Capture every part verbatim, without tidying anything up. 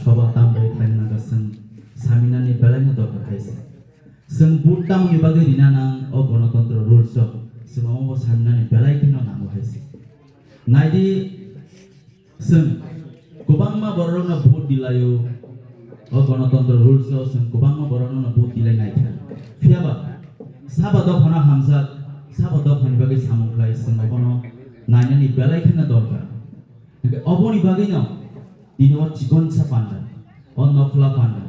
Soba tambai khlaina nangkha, chwng saminani belaino dorkar hai se. Chwng vote tamoni bagwi rina nang o Ganatantro rules o, chwng omo bo saminani belai kheno nango hai se. Naidi, chwng kwbangma bororokno vote dilaio, o Ganatantro rules o chwng kwbangma bororokno vote dilai naikha. Phiyaba sabo dophano hamjak, sabo dophani bagwi samung khlai, chwng obono nainani belai kheno dorkar. Hingke oboni bagwino tini o chikonsa panda, o nokla panda,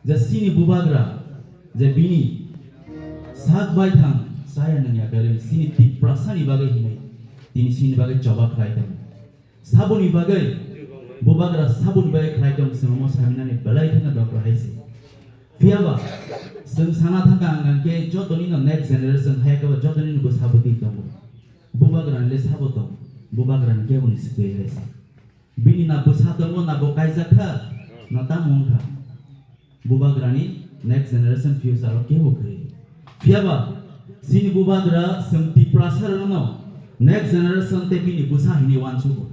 je chini bubagra, je bini sak baithang chaya nangya belai chini Tiprasani bagwi hinwi tini chini bagwi choba khlai tong. Saboni bagwi bubagra saboni bagwi khlai tong, chwng omo saminani belai kheno dopra hai se. Phiyaba chwng sana thangkha ang khe jotoni no next generation hai khe jotoni no bwsa bwtwi tongo. Bubagrani le sabo tong, bubagrani kebo ni swkwi hai se. Bini na bwsa tongo, na bo kaijak kha, na tamo wng kha. Bubagrani next generation future o kebo kwrwi. Phiyaba chini bubagra chwng Tiprasa rokno next generation tei bini bwsa hinwi uansugo.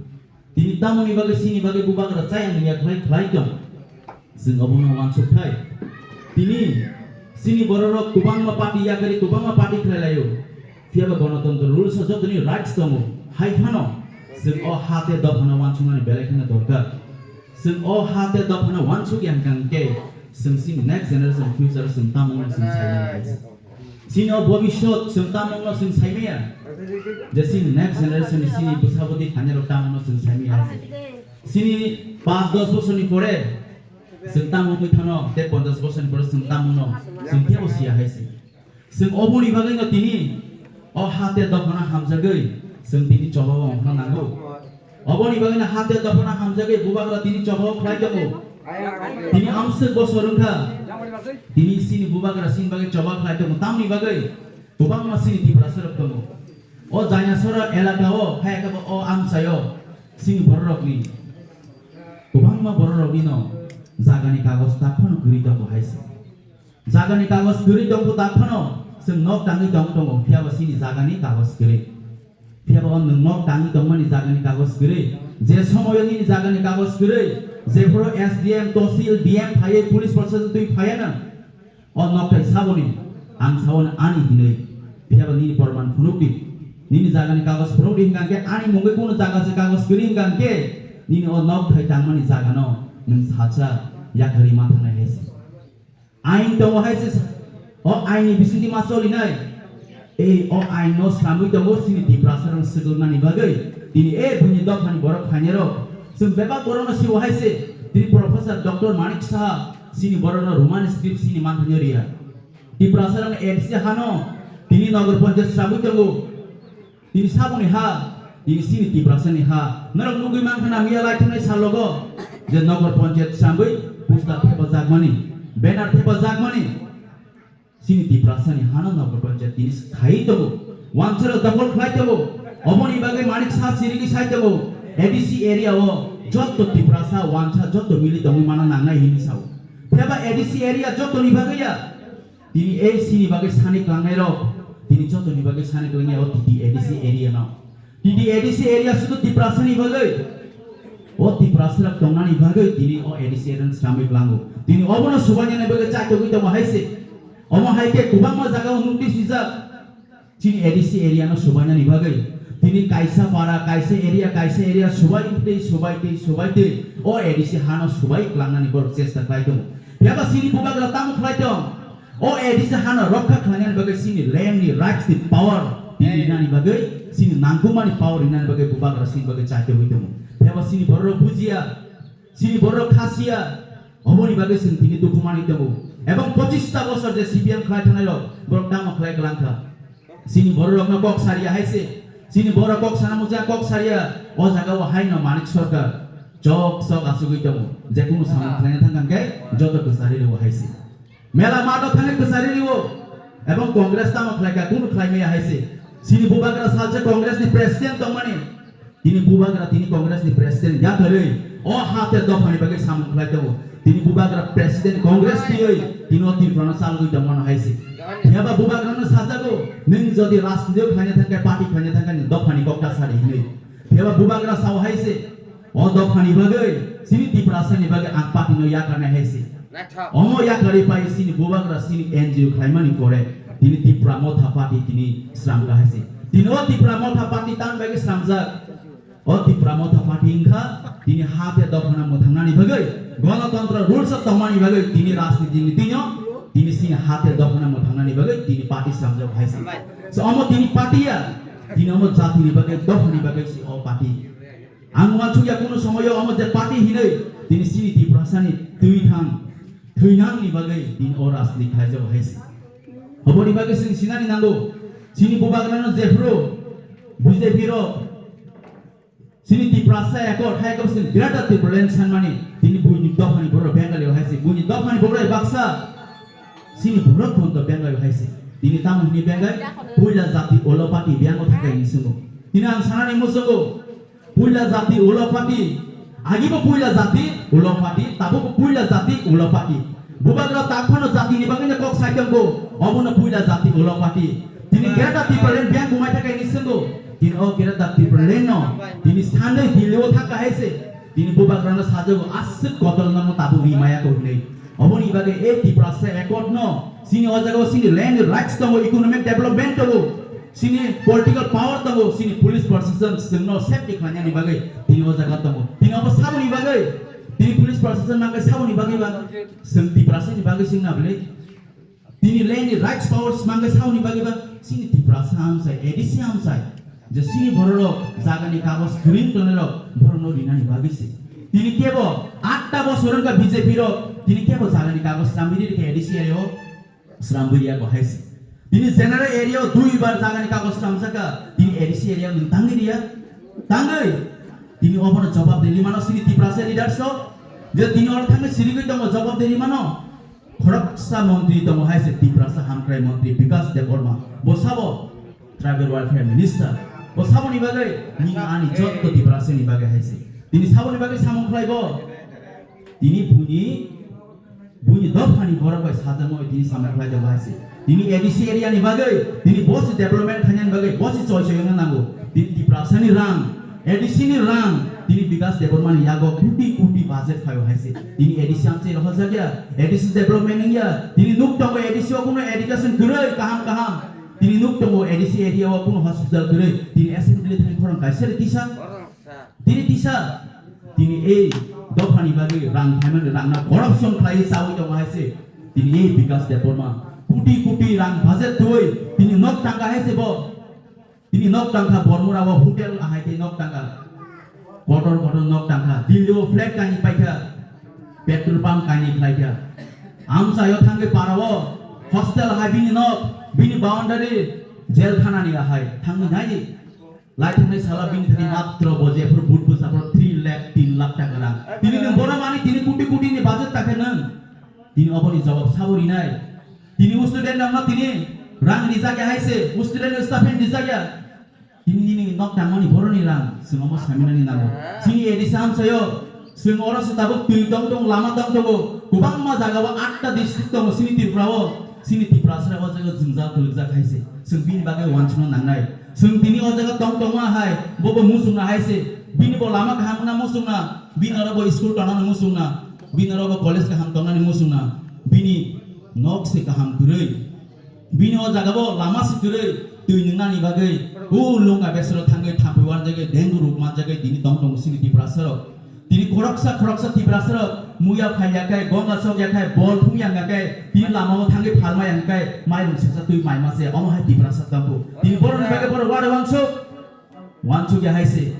Tini tamoni bagwi chini bagwi bubagra chaya nangya khlai khlai tong. Chwng obono uansuk khai. Tini chini bororok kwbangma party yakarwi kwbangma party khlai laio. Phiyaba Ganatantro rules o jotoni rights tongo. Hai phano chwng o ha tei dophano uansuknani belai kheno dorkar. Chwng o ha tei dophano uansuk ya hwnkha hwnkhe chwng chini next generation future chwng tamo wngno chwng saimaya hai se. Chini o bobishyot chwng tamo wngno chwng saimaya. Je chini next generation ni chini bwsa bwtwi phainairok tamo wngno chwng saimaya hai se. Chini panch dos bosorni pore chwng tamo wngwi thano tei ponchash bosorni pore chwng tamo wngno chwng kebo siya hai se. Chwng oboni bagwino tini o ha tei dophano hamjagwi chwng tini choba o wngna nango. Oboni bagwino ha tei dophano hamjagwi bubagra tini choba o khlai tongo. Tini amswk bosor wngkha. Tini chini bubagra chini bagwi choba khlai tongo. Tamni bagwi kwbangma chini Tiprasa rok tongo. O Jainasora elaka o, hai khe bo o amchai o chini bororokni, kwbangma bororokni no jagani kagoj tak phano kwrwi tongo hai se. Jagani kagoj kwrwi tongkhu tak phano chwng nok tangwi tong tongo, phiyaba chini jagani kagoj kwrwi. Phiyaba o nwng nok tangwi tongmani jagani kagoj kwrwi. Je somoyo nini jagani kagoj kwrwi, jephuru S D M, Tosil, D M phaiwi police proshashan twi phaiya nang. O nokthai saboni, ang saboni ani hinwi. Phiyaba nini porman phunukdi. Nini jagani kagoj phunukdi hwnkha khe ani mungwi kunu jaga se kagoj kwrwi hwnkha khe nini o nokthai tangmani jagano nwng sacha yakarwi ma thangnai hai se. Ain tongo hai se, o ain ni bisingtwi ma cholinai. Ei o ain no slamwi tongo chini Tiprasa rok swkwngnani bagwi. Tini e buini dophani borok phainairok. Chwng bebak borok no siwo hai se. Tini Professor Doctor Manik Saha chini borok no Roman script chini manthaino riya. Tiprasa rok A D C hano tini Nagar Panchayat slamwi tongo. Tini saboni ha, tini chini Tiprasani ha. Norok nugwi mankha na miya lai thumnai salogo je Nagar Panchayat sambwi poster thepajakmani, banner thepajakmani. Chini Tiprasani hano Nagar Panchayat tini khai tongo. Wansaro dokhol khlai tongo. Oboni bagwi Manik Saha chirigwi sai tongo. A D C area o jotto Tiprasa wansa jotto mili tongwi mana nangnai hinwi sao. Phiyaba A D C area jottoni bagwi ya. Tini A C ni bagwi sani klangnai rok, tini jotoni bagwi sani klangnai o T T A D C area no. T T A D C area sudu Tiprasa ni bagwi. O Tiprasa rok tongnani bagwi tini o A D C area no sramwi klango. Tini obono subainani bagwi chaitogwi tongo hai se. Omo hai khe kwbangma jaga o notice rijak. Chini A D C area no subainani bagwi. Tini kaisa para, kaisa area, kaisa area subai tei, subai tei, subai tei. O A D C hano subai klangnani borok chesta khlai tongo. Phiyaba chini bubagra tamo khlai tong? O A D C hano rokha khlainani bagwi chini land ni rights ni power tini rinani bagwi, chini nangkukmani power rinani bagwi bubagra chini bagwi chaitogwi tongo. Phiyaba chini borok bujiya, chini borok khasiya, oboni bagwi chwng tini dukhu manwi tongo. Ebong pochista bosor je C P M khlai thanai rok, borok tamo khlai kwlangkha. Chini borok rokno kok sariya hai se, chini borok kok sana muchung kok sariya, o jaga o haino Manik Sarkar chok chok achugwi tongo, je kunu samung khlaina thangkha khe joto kwchari rwo hai se. Mela mato thangwi kwchari rwo, ebong Congress tamo khlaikha, kunu khlai maya hai se. Chini bubagra salsa Congress ni president tongmani, tini bubagra tini Congress ni president yakarwi o ha tei dophani bagwi samung khlai tongo. Tini bubagra president Congress twiwi tini o Tripura no chalogwi tongmano hai se. Phiyaba bubagra no sajago, nwng jodi rajniti khlaina thangkhe, party khlaina thangkhe, nwng dophani kok ta sadi hinwi. Phiyaba bubagra sao hai se, o dophani bagwi chini Tripura Sani bagwi ang party no yakarnai hai se. Omo yakarwi pai sini bubagra sini N G O khlaimani pore tini Tipra Motha Party tini sramkha hai se. Tini o Tipra Motha Party tang bagwi sramjak. O Tipra Motha Party wngkha tini hate dophano mwthangnani bagwi, gonotontro rules o tongmani bagwi tini rajniti ni tino tini sini hate dophano mwthangnani bagwi tini party sramjak hai se. So omo tini party ya, tini omo jatini bagwi dophani bagwi si o party. Ang uansukya kunu somoyo omo je party hinwi tini sini Tiprasani twi thang, thwinangni bagwi tini o rajniti khlaijak hai se. Oboni bagwi sini sinani nango, sini bubagrano jephru B J P rok sini Tiprasa Accord hai kok sini Greater Tipraland sanmani tini buini dophani borok Bengali hai se, buini dophani borok baksa sini borok pon to Bengali hai se. Tini tamo hini Bengali puila jati olo party biango thakai ni sungo. Tini ang sanani musungo. Puila jati ulo party, agibo puila jati ulo party, tabukbo puila jati ulo party. Bubagra takhano jatini bagwino kok saitongbo, obono puila jati ulo party. Tini Greater Tipraland biang bumai thakai ni swngo. Tini o Greater Tipraland no, tini sanwi Delhi o thaka hai se. Tini bubagrano sajago aswk kotor no tabuk rimaya ko hinwi. Oboni bagwi e Tiprasa Accord no, sini o jaga o sini land rights tongo, economic development tongo. Sini political power tongo, sini police protection chwngno safety khlainani bagwi tini o jaga tongo. Tini obo saboni bagwi, tini police protection mangkhe saboni bagwi ba, chwng Tiprasani bagwi chwng na bwle. Tini land ni rights powers mangkhe saboni bagwi ba, sini Tiprasa amsai, A D C amsai. Je sini bororok jagani kagoj kwrwng tongnai rok borokno rinani bagwi se. Tini kebo atta bosor wngkha B J P rok, tini kebo jagani kagoj sramwi rikha A D C area o. Sramwi riya bo hai se. Tini general area o dui bar jagani kagoj sramjakha, tini A D C area o nwng tangwi riya? Tangwi. Tini obono jobab de rimano sini Tiprasa leaders rok. Je tini oro thangwi sirigwi tongo jobab de rimano. Khoroksa montri tongo hai se Tiprasa hamkrai montri Bikas Debbarma. Bo sabo tribal welfare minister. Bo saboni bagwi nini ani jotto Tiprasa ni bagwi hai se. Tini saboni bagwi samung khlai bo. Tini buni Buini dophani borok bai sajagwi tini samung khlai tongo hai se. Tini A D C area ni bagwi, tini bosi development khainani bagwi, bosi choi choi wngna nango. Tini Tiprasani rang, A D C ni rang, tini Bikas Debbarmani yago koti koti budget phaio hai se. Tini A D C amchai rohorjak ya, A D C development wngya. Tini nuk tongo A D C o kuno education kwrwi kaham kaham. Tini nuk tongo A D C area o kuno hospital kwrwi. Tini assembly thani khorang kaisa ri tisa. Tini tisa, tini ei dophani bagwi rang phaimani rangno corruption khlaiwi chawi tongo hai se. Tini ei Bikas Debbarma koti koti rang budget twi tini nok tangka hai se bo. Tini nok tangka Bormura o hotel ahai tei nok tangka. Kotor kotor nok tangka. Delhi o flat kaini paikha. Petrol pump kaini khlaikha. Amchaio thangwi para o hostel hai bini nok, bini boundary jail khana ni ahai thangwi naidi. Lai thangnai sala bini thani matro bo jephuru but bwsa phuru three lakh, tin lakh taka rang. Tini nwng bono mani tini koti koti ni budget ta khe nwng. Tini oboni jawab sabo rinai. Tini u student rokno tini rang rijak ya hai se, u student no stipend rijak ya. Tini nini nok tangmani boroni rang, chwng omo saminani nango. Chini A D C amchaio, chwng oro se tabuk twi tong tong, lama tong tongo. Kwbangma jaga o atta district tongo chini Tripura o. Chini Tiprasa o jaga jwngjal kwlwkjak hai se. Chwng bini bagwi uansukna nangnai. Chwng tini o jaga tong tongma hai, bo bo muchungna hai se. Bini bo lama kaham wngna muchungna, bini oro bo school tongnani muchungna, bini oro bo college kaham tongnani muchungna, bini nok se kaham kwrwi. Bini o jaga bo lama se kwrwi, twi nwngnani bagwi, o lungka besero thangwi thampui warjagwi, dengu ruk manjagwi tini tong tongo chini Tiprasa rok. Tini khoroksa khoroksa Tiprasa rok muya phai ya khe, gonga sok ya khe, bol thung ya khe, tini lama o thangwi phalma ya khe, mairung sesa twi maima se, omo hai Tiprasa tongo. Tini borok ni bagwi borok wari wansuk, wansuk ya hai se.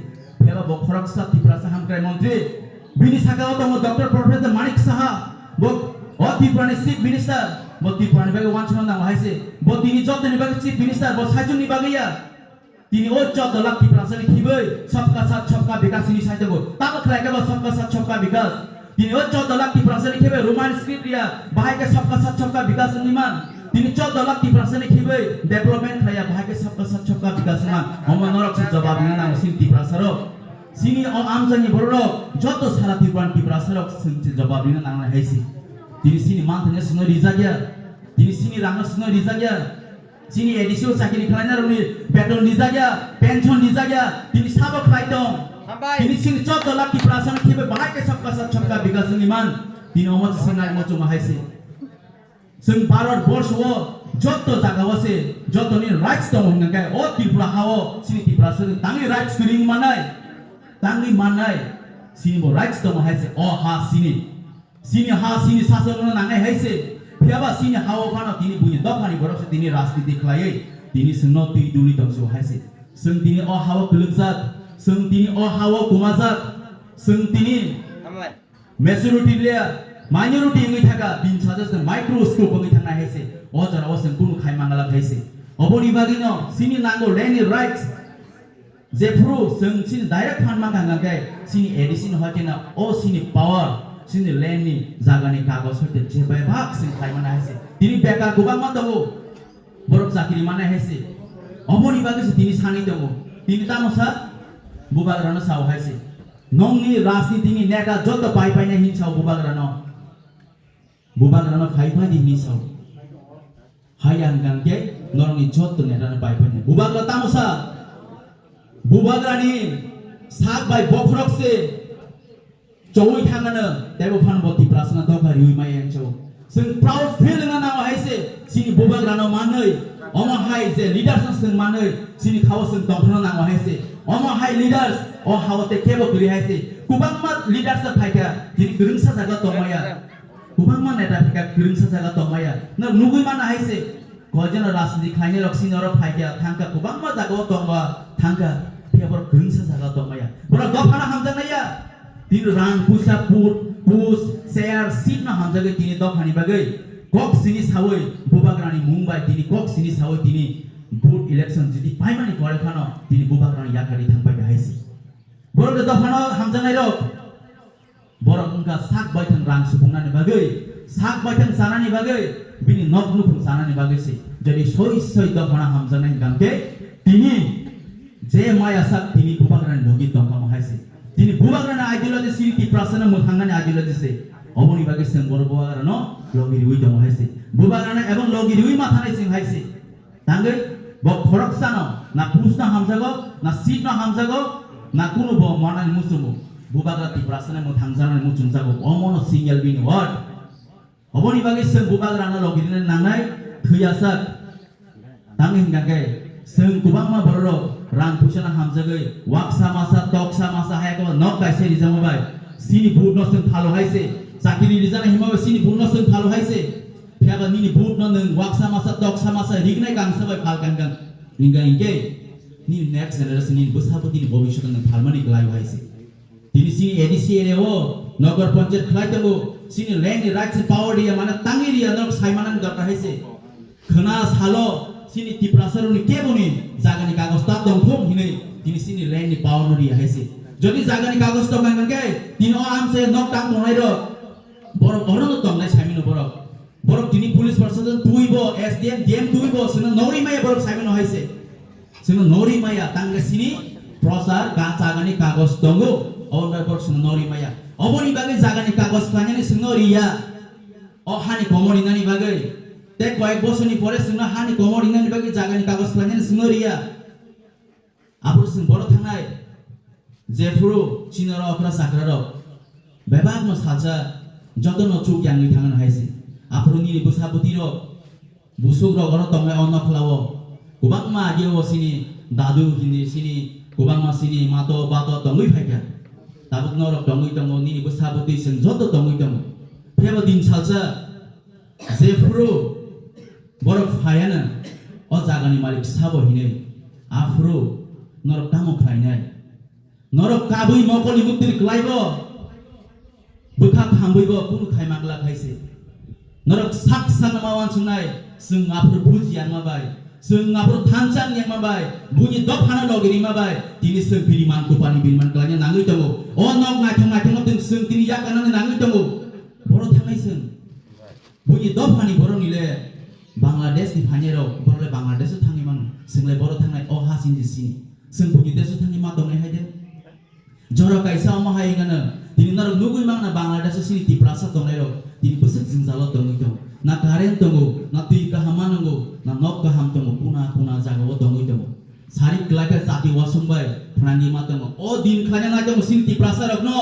Phela bo khoroksa Tiprasa hamkrai montri. Bini saka o tongo Doctor Professor Manik Saha. Bo o Tripura ni Chief Minister. Bo Tripura ni bagwi wansuk nango hai se. Bo tini joto ni bagwi Chief Minister. Bo saichung ni bagwi ya. Tini o choudo lakh Tiprasa ni khibwi Sabka Sath Sabka Vikas ni sai tongo. Tamo khlai khe bo Sabka Sath Sabka Vikas. Tini o choudo lakh Tiprasa ni khibwi Roman script ya, bahai khe Sabka Sath Sabka Vikas wngwi man. Tini choudo lakh Tiprasa ni khibwi development khlai ya, bahai khe Sabka Sath Sabka Vikas wngwi man. Omo norok se jawab rwna nango chini Tiprasa rok. Chini o amchaini borok rok joto sara Tripura ni Tiprasa rok chwng se jawab rwna nangnai hai se. Tini chini manthanya chwngno rijak ya. Tini chini rangno chwngno rijak ya. Chini A D C o chakiri khlainai rokni beton rijak ya, pension rijak ya, tini sabo khlai tong. Hambai. Tini chini chotto lak Tiprasa no khibe bahai ke sabka sat sabka bikas ni man. Tini omo se sinai mo chuma hai se. Chwng Bharat borsho o jotto jaga o se jotto ni rights tongo hwnka khe o Tripura ha o chini Tiprasa ni tangwi rights kwrwi manai. Tangwi manai. Chini bo rights tongo hai se o ha chini. Chini ha, chini sasonno nangnai hai se. Phiyaba chini ha-o phano tini buini dophani borok se tini rajniti khlaiwi tini chwngno twi duli tong se hai se. Chwng tini o ha-o kwlwkjak, chwng tini o ha-o kumajak, chwng tini majority le minority wngwi thaka, bini sajak se microscope wngwi thangnai hai se. O jora o chwng kunu khai mangala hai se. Oboni bagwino chini nango land ni rights. Jephru chwng chini direct phan mankha hwnkhe chini A D C ni hoi kheno o chini power, chini land ni jaga ni kagoj hoi je bebak chwng khlai mano hai se. Tini bekar kwbangma tongo, borok chakri manai hai se. Oboni bagwi se tini sanwi tongo. Tini tamo sa bubagrano sao hai se. Nongni rajniti ni neta joto pai painai hin sao bubagrano. Bubagrano phai phai di hinwi sao. Haiya hwnkha hwnkhe norokni jotto netano pai phai nai. Bubagra tamo sa? Bubagrani sak bai bokhorok se chowi thangano, teibo phano bo Tiprasano dopha riwi maya hinwi sao. Chwng proud feel wngna nango hai se, chini bubagrano manwi, omo hai je leaders no chwng manwi, chini khao chwng tongthokno nango hai se. Omo hai leaders, o hao tei kebo kwrwi hai se. Kwbangma leaders no phaikha, tini kwrwngsa jaga tongmaya. Kwbangma neta phikha kwrwngsa jaga tongmaya. No nugwi mana hai se. Koijono rajniti khlainai rok sini oro phaikha thangkha kwbangma jaga o tongba thangkha. Phiya borok kwrwngsa jaga tongmaya. Borok dophano hamjaknai ya. Tini rang puisa put, pus, chair, seat no hamjagwi tini dophani bagwi. Kok sini sawi bubagrani mung bai tini kok sini sawi tini vote election jiti paimani pore phano tini bubagrani yakarwi thangpai hai se. Borok dophano hamjaknai rok. Borok wngkha sak baithang rang supungnani bagwi, sak baithang chanani bagwi, bini nok nukhung chanani bagwi se. Jodi soi soi dophano hamjaknai hwnkha khe tini je maya sak tini bubagrani logi tongkha mo hai se. Tini bubagrani ideology siri Tiprasano mwthangnani ideology se. Oboni bagwi chwng borok bubagrano logi riwi tongo hai se. Bubagrano ebong logi riwi mathanai chwng hai se. Tangwi bo khoroksano na pusno hamjago, na seatno hamjago, na kunu bo monani muchungo. Bubagra Tiprasano mwthangjaknani muchungjago. Omono single bini word. Oboni bagwi chwng bubagrano logi rina nangnai thwiyasak. Tangwi hwnkha khe chwng kwbangma bororok rang puisano hamjagwi waksa masa, toksa masa hai khe nok kaisa rijamo bai. Chini vote no chwng phalo hai se. Chakiri rijana himma bai chini vote no chwng phalo hai se. Phiya ba nini vote no nwng waksa masa, toksa masa, rignai kangsa bai phal kang kang. Hingka hingke nini next generation, nini bwsa bwtwini bobiswt no nwng phalmani kwlai hai se. Tini chini A D C area o nogor panchayat khlai tongo, chini land ni rights ni power riya mane tangwi riya norok sai manani dorkar hai se. Khwna salo chini Tiprasa rokni keboni jagani kagoj ta tongthung hinwi tini chini land ni power no riya hai se. Jodi jagani kagoj tong nang khe tini o amchai nok tang tongnai rok borok oro no tongnai saimano borok. Borok tini police proshashan twibo, S D M, D M twibo, chwngno nori maya borok saimano hai se. Chwngno nori maya, tangkhe chini prochar ka jagani kagoj tongo, oboni bagwi borok chwngno nori maya. Oboni bagwi jagani kagoj khlainani chwngno riya. O hani komor rinani bagwi. Tei koyek bosorni pore chwngno hani komor rinani bagwi jagani kagoj khlainani chwngno riya. Aphuru chwng boro thangnai, jephuru chini oro okra chakra rok bebakno salsa jotono chuk yangwi thangna hai se. Aphuru nini bwsa bwtwi rok, busuk rok oro tongnai o nokhla o kwbangma agi o chini dadu hindi chini kwbangma chini mato bato tongwi phaikha. Tabuk norok tongwi tongo, nini bwsa bwtwi chwng joto tongwi tongo. Phiyaba din salsa jephuru borok phaiano o jagani malik sabo hinwi, aphuru norok tamo khlainai? Norok kabui mokolni muktir klaibo, bwkha khambwibo kunu khai mangla khai se. Norok sak sakno ma wansuknai, chwng aphuru buji yangma bai, chwng aphuru thansa wngya ma bai, buini dophano logi rima bai, tini chwng bini man kupani bini man klaina nangwi tongo. O nok naithok naithokno tong chwng tini yakarnani nangwi tongo. Boro thangnai chwng. Buini dophani borokni le Bangladesh ni phainai rok, borok le Bangladesh o thangwi mano. Chwng le boro thangnai o ha sini sini. Chwng buini desh o thangwi ma tongnai hai de. Jora kaisa omo hai wngano, tini norok nugwi mangna Bangladesh o chini Tiprasa tongnai rok, tini bwswk jwngjalo tongwi tongo. Na current tongo, na twi kaham ma nwngo, na nok kaham tongo, kuna kuna jaga o tongwi tongo. Sari kwlai khe chati wasung bai phnangwi ma tongo. O din khlaina nai tongo chini Tiprasa rokno.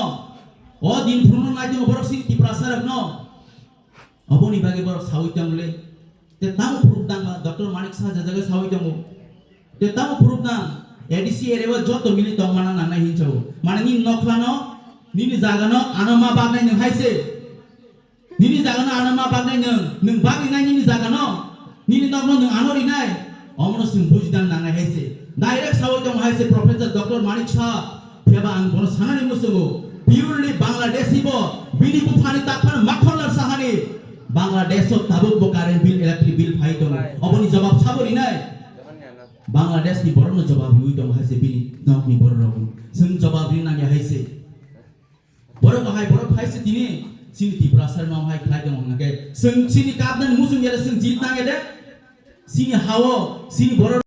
O din phunukna nai tongo borok chini Tiprasa rokno. Oboni bagwi borok sawi tongmole. Te tamo phuruk dang ba Doctor Manik Saha je jaga sawi tongo. Te tamo phuruk dang A D C area o joto mili tongmana nangnai hinwi sao. Mane nini nokhlano, nini jagano ano ma baknai nwng hai se. Nini jagano ano ma baknai nwng, nwng bagwi nai nini jagano, nini nokno nwng ano rinai, omono chwng bujina nangnai hai se. Direct sawi tongo hai se Professor Doctor Manik Saha, phiya ba ang bono sanani muchungo, purely Bangladeshi bo, bini buphani taphano Makhonlal Sahani, Bangladesh o tabuk bo current bill, electric bill phai tongo, oboni jawab sabo rinai? Bangladesh ni borokno jawab riwi tongo hai se bini nokni borok rok. Chwng jawab rinani hai se. Borok bahai borok phai se tini chini Tiprasa no hai khlai tong hwnga khe chwng chini kadnan muchung yare chwng jit nang ede chini hao chini borok